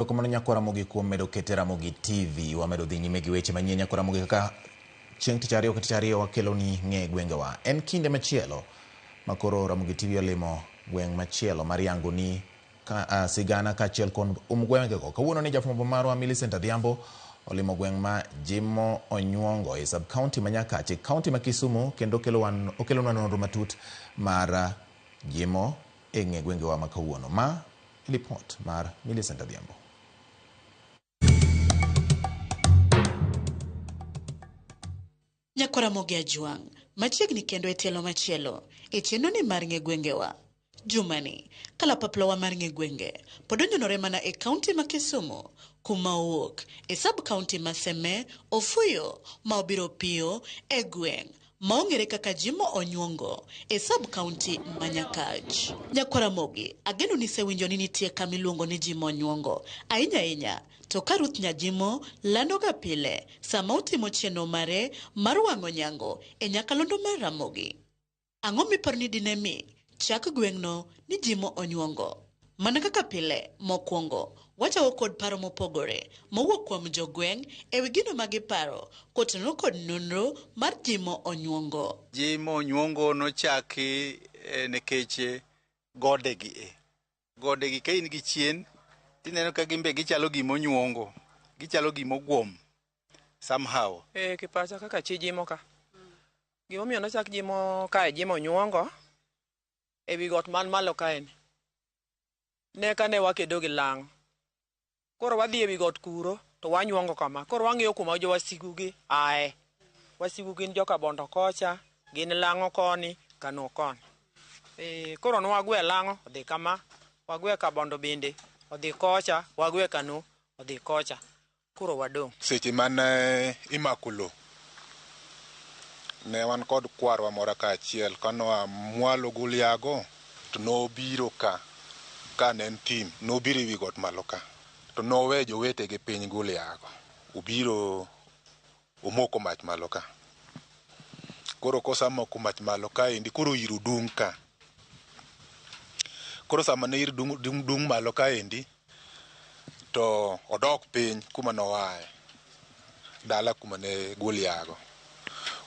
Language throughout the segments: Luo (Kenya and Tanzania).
Erokamano Nyakwar Ramogi kuom medo kete Ramogi TV. Wamedo dhi nyime gi weche manyien Nyakwar Ramogi kaka chieng' tich ariyo ka tich ariyo wakeloni ng'e gwengewa. En kinde machielo ma koro Ramogi TV olimo gweng' machielo mar yangoni ka, sigana kaachiel kod um gwengego. Kawuono ni jafwambo marwa Millicent Adhiambo olimo gweng' ma Jimo Onyuongo e sub county ma Nyakach e county ma Kisumu kendo okelonwa nonro matut mar Jimo e ng'e gwengewa ma kawuono. Ma lipot mar Millicent Adhiambo. Nyakwar Ramogi Ajwang', machiegni kendo e tielo machielo e chenro ni mar ng'e gwengewa. Jumani, kalapaplowa mar ng'e gwenge pod onyonore mana e kaunti ma Kisumu, kuma owuok e sub kaunti ma Seme Ofuyo ma obiro piyo e gweng' ma ong'ere kaka Jimo Onyuongo e sub kaunti ma Nyakach. Nyakwar Ramogi, ageno ni isewinjo ni nitie kama iluongo ni Jimo Onyuongo. Ahinya ahinya, to ka Ruth Nyajimo landoga pile sama otimo chenro mare mar wang'o nyango e nyakalondo mar Ramogi. Ang'o miparo ni dine mi chak gweng'no ni Jimo Onyuongo? Mana kaka pile, mokwongo, wachako kod paro mopogore mowuok kuom jogweng' e wi gino ma giparo kotenore kod nonro mar Jimo Onyuongo. Jimo Onyuongo nochaki nikech godegi e. Godegi ka in gi chien, tineno ka gin be gichalo gima onyuongo, gichalo gima ogwom somehow. Kipacha kaka chi Jimo ka. Gimomiyo nochak Jimo kae Jimo Onyuongo e wi got man malo kae ni. Ne ka ne wakedo gi lang'. Koro wadhi e wi got kuro to wanyuongo kama. Koro wang'iyo kuma jowasigu gi ae. Wasigu gin joka Bondo kocha, gin lang'o koni, Kano koni. Koro nwagwe lang'o odhi kama, wagwe Kabondo bende odhi kocha, wagwe Kano odhi kocha. Koro wadong'. Seche mane imako lo, ne wan kod kwarwa moro kaachiel kanoa mwalo Goliago to nobiro ka, ka ne en thim, nobiro ewi got malo ka to nowe jowetegi piny Goliago. Obiro omoko mach malo ka. Koro kosamoko mach malo kaendi koro iro dung' ka. Koro sama ne iro dung' malo kaendi to odok piny kuma noaye, dala kuma ne Goliago.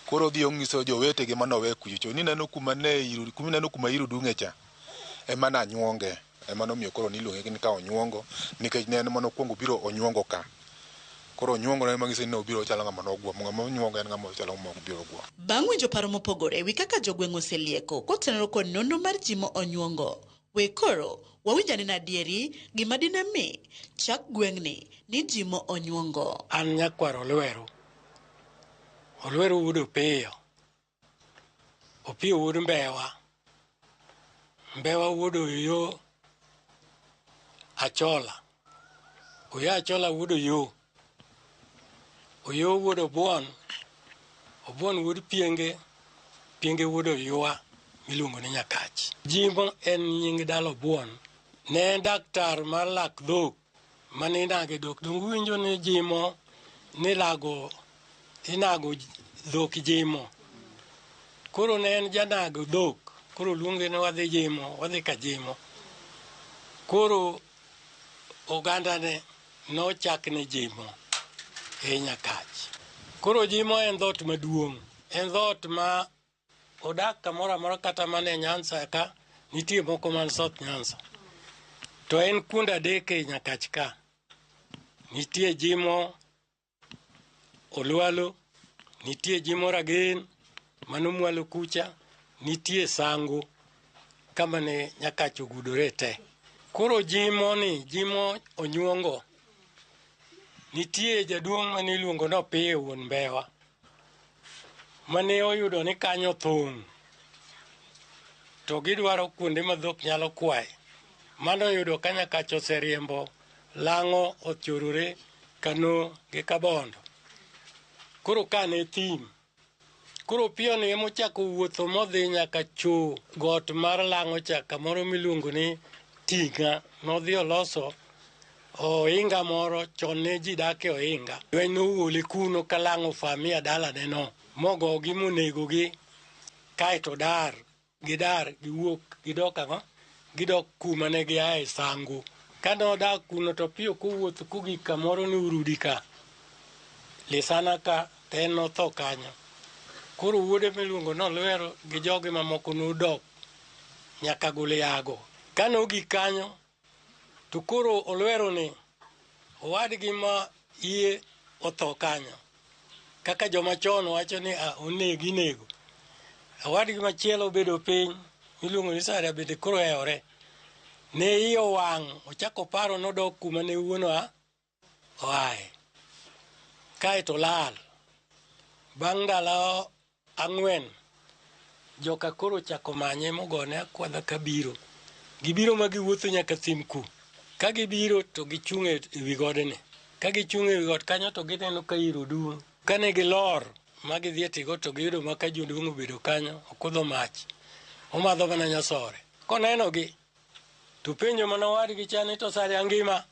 Koro odhi ong'iso jowetegi manowe kuchocho ni neno kuma ne iro, kuma ineno kuma iro dung'e cha, ema nanyuonge. Ema nomiyo koro niluonge ni ka onyuongo, nikech ne en ema nokwongo biro onyuongo ka. Koro onyuongo ne manyiso ni nobiro chalo ng'ama nogwom, ng'ama onyuongo en ng'ama chalo ng'ama obiro gwom. Bang' winjo paro mopogore e wi kaka jogweng' oselieko kotenore kod nonro mar Jimo Onyuongo, we koro wawinj anena adieri gima dine mi chak gweng'ni ni Jimo Onyuongo. An nyakwar Olweru. Olweru wuod Opiyo. Opiyo wuod Mbewa. Mbewa wuod Oyo Achola. Oyo Achola wuod Oyo. Oyo wuod Obuon. Obuon wuod Pienge. Pienge wuod Oywa miluongo ni Nyakach. Jimo en nying dala Obuon. Ne en daktar mar lak dhok mane inage dhok. Donge uwinjo ni Jimo nilago inago dhok Jimo. Koro ne en janago dhok. Koro luonge ni wadhi Jimo, wadhi ka Jimo. Koro oganda ne nochak ne Jimo e Nyakach. Koro Jimo en dhoot maduong'. En dhoot ma odak kamoro amora kata mana e Nyanza ka, nitie moko man South Nyanza. To en kuonde adek e Nyakach ka. Nitie Jimo Olwalo, nitie Jimo Ragen mano mwalo kucha, nitie Sango kama ne Nyakach ogudore te. Koro Jimo ni, Jimo Onyuongo, nitie jaduong' mane iluongo ni Opiyo wuon Mbewa, mane oyudo ni kanyo thung' to gidwaro kuonde ma dhok nyalo kwaye. Mano oyudo ka Nyakach oseriembo lang'o ochorore Kano gi Kabondo. Koro ka ne thim. Koro Opiyo ni emochako wuotho modhi nyaka cho got mar lang'o cha kamoro miluongo ni Tinga. Nodhi oloso ohinga moro, chon ne ji dak e ohinga. Lweny nowuole kuno ka lang'o famia dalane no, mogogi monegogi, kaeto dar, gidar, giwuok, gidok ang'o? Gidok kuma ne giaye Sango. Kane odak kuno to piyo kowuotho kogik kamoro ni Urudi ka. Lisana ka to en notho kanyo. Koro wuode miluongo ni Olwero gi joge mamoko nodok nyaka Goliago. Kane ogik kanyo to koro Olwero ni owadgi ma iye otho kanyo. Kaka joma chon wacho ni onegi inego. Owadgi machielo obedo piny miluongo ni Saria bende koro hewore. Ne iye owang' ochako paro nodok kuma ne wuon oaye. Kaeto olal. Bang' ndalo 4 joka koro ochako manye mogone akwadha kabiro. Gibiro ma giwuotho nyaka thim ku. Ka gibiro to gichung' e wi godni. Ka gichung' e wi got kanyo to gineno ka iro dung'. Kane gilor ma gidhi e tigo to giyudo ma ka jaduong' obedo kanyo okudho mach. Omadho mana nyasore. Konenogi to penjo mana owadgi cha ni to Sadia ngima?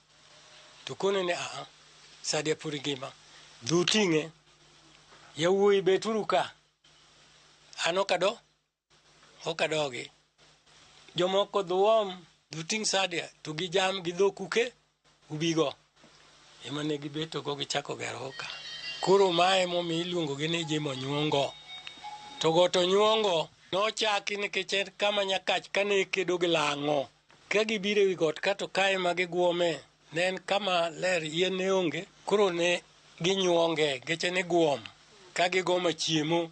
To kone ni aa, Sadia pod ngima. Dhi uting'e. Yawuoyi beturu ka. An ok adogi. Jomoko dhuom dhi uting' Sadia to gi jam gi dhok uke ubigo. Ema ne gibeto go gichako gero ka. Koro mae emomiyo iluongo gi ni Jimo Onyuongo. To got Onyuongo nochaki nikech en kama Nyakach kane kedo gi lang'o. Ka gibiro ewi got ka to kae ma giguome ne en kama ler yien ne onge. Koro ne ginyuonge nikech en guom. Ka gigomo chiemo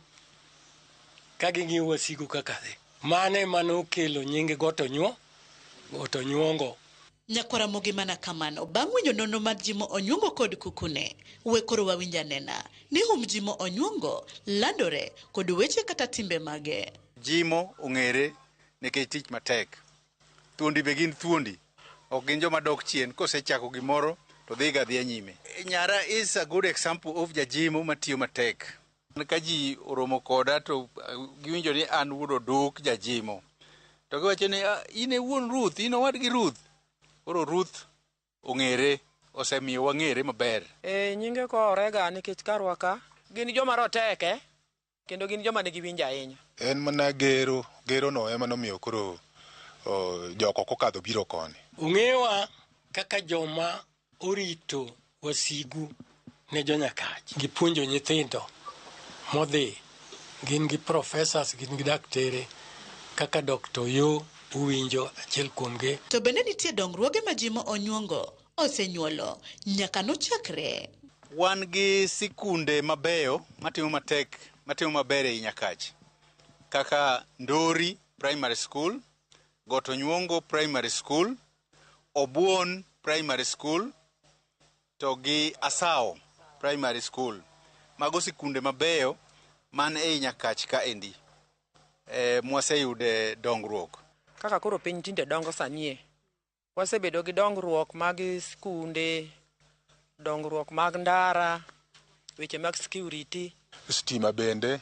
ka ging'iyo wasigu kaka dhi. Mano ema nokelo nying got Onyuongo. Nyakwara Ramogi mana kamano bang' winjo nonro mar Jimo Onyuongo kod kukune we koro wawinj anena ni hum Jimo Onyuongo landore kod weche kata timbe mage. Jimo ong'ere nikech tich matek. Thuondi be gin thuondi. Ok gin joma dok chien kosechako gimoro to dhiga adhiya nyime. Nyara is a good example of jajimo matiyo matek. Ka ji oromo koda to giwinjo ni an wuod Oduk jajimo. To giwacho ni in e wuon Ruth, in owadgi Ruth. Koro Ruth ong'ere, osemiyo wang'ere maber. Nyinge korega nikech karwa ka gin joma roteke kendo gin joma nigi winjo ahinya. En mana gero, gero no ema nomiyo koro jok ok okadho biro koni. Ong'ewa kaka joma orito wasigu ne jonyakach. Gipuonjo nyithindo modhi, gin gi professors, gin gi daktere kaka Dr. Yo uwinjo achiel kuomgi. To bende nitie dongruoge ma Jimo Onyuongo osenyuolo nyaka nochakre. Wan gi sikunde mabeyo matimo matek, matimo maber ei Nyakach. Kaka Ndori Primary School, Got Onyuongo Primary School, Obuon Primary School, to gi Asao Primary School. Mago sikunde mabeyo man ei Nyakach kaendi. Mwaseyude dongruok. Kaka koro piny tinde dongo sanie. Wasebedo gi dongruok mag skunde, dongruok mag ndara, weche mag security. Stima bende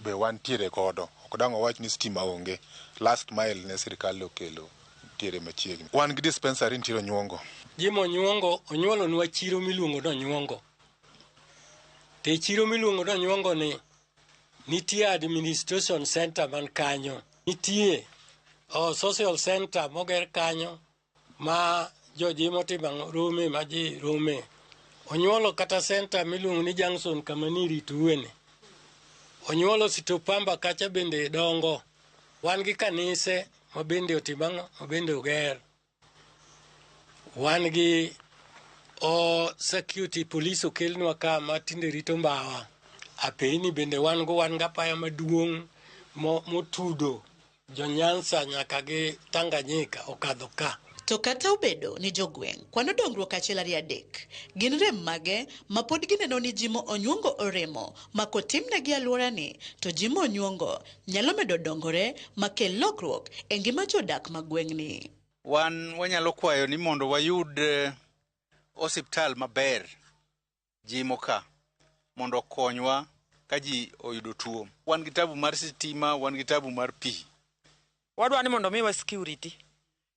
be wantiere godo. Ok dang' wawach ni stima onge. Last mile ne sirikal okelo nitiere machiegni. Wan gi dispensary nitiere Onyuongo. Jimo Onyuongo onyuolonwa chiro miluongo ni Onyuongo. To e chiro miluongo ni Onyuongo ni nitie administration center man kanyo. Nitie social center moger kanyo ma jojimo timo rome ma ji rome. Onyuolo kata center miluongo ni Junction kama nirituene. Onyuolo Sitopamba kacha bende dongo. Wan gi kanise ma bende otimo ang'o? Ma bende oger. Wan gi security police okelnwa ka ma tinde rito mbawa. Apeyni bende wan go, wan gi apaya maduong' motudo jo Nyanza nyaka gi Tanganyika okadho ka. To kata obedo ni jogweng' kwano dongruok 1 2 3, gin rem mage ma pod gineno ni Jimo Onyuongo oremo ma kotimnegi alworani to Jimo Onyuongo nyalo medo dongore makel lokruok e ngima jodak ma gweng'ni. Wan wanyalo kwayo ni mondo wayud osiptal maber Jimo ka mondo okonywa ka ji oyudo tuo. Wan gi tabu mar sitima, wan gi tabu mar pi. Wadwa ni mondo miwa security.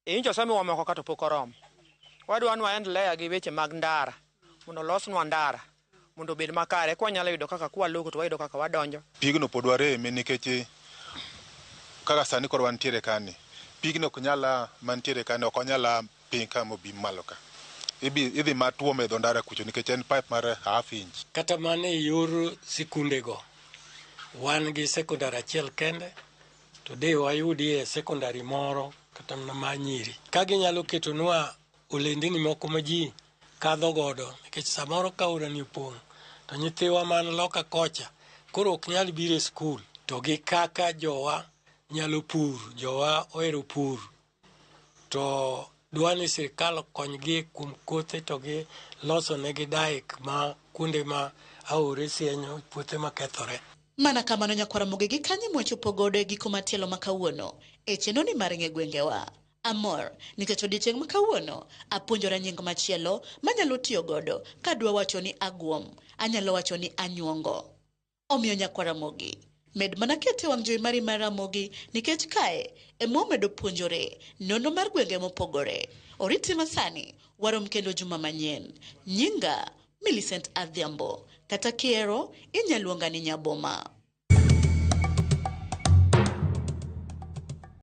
Injo osemiwa moko ka to pok oromo. Wadwa ni waendelea gi weche mag ndara mondo olosnwa ndara mondo obed makare. Ka wanyalo yudo kaka kwaloko to wayudo kaka wadonjo. Pigno pod wareme nikech kaka sani koro wantiere kani. Pigno ok nyal mantiere kani ok onyal piny ka mobi malo ka. Idhi ma tuome e dho ndara kucho nikech en pipe mar half inch. Kata mana e yor sikundego, wan gi sekondar achiel kende, to de wayudie sekondari moro kata mana mar nyiri. Ka ginyalo ketonwa olendni moko ma ji kadho godo, nikech samoro ka aorani opong' to nyithiwa man loka kocha koro ok nyal biro e skul, to gi kaka jowa nyalo pur, jowa ohero pur, to dwa ni sirikal okonygi kuom kothe to gi loso negi daik ma kuonde ma aore sienyo, puothe makethore. Mana kamano nyakwar Ramogi gi kanye mwachopo godo e giko matielo ma kawuono e chenro ni mar ng'e gwengewa. Amor nikech odiechieng' ma kawuono apuonjora nying machielo manyalo tiyo godo kadwa wacho ni agwom, anyalo wacho ni anyuongo. Omiyo nyakwar Ramogi, med mana kete wang' jowi mari mar Ramogi nikech kae ema wamedo puonjore nonro mar gwenge mopogore. Oriti masani, warom kendo juma manyien. Nyinga Millicent Adhiambo, kata kihero inyalo luonga ni Nyaboma.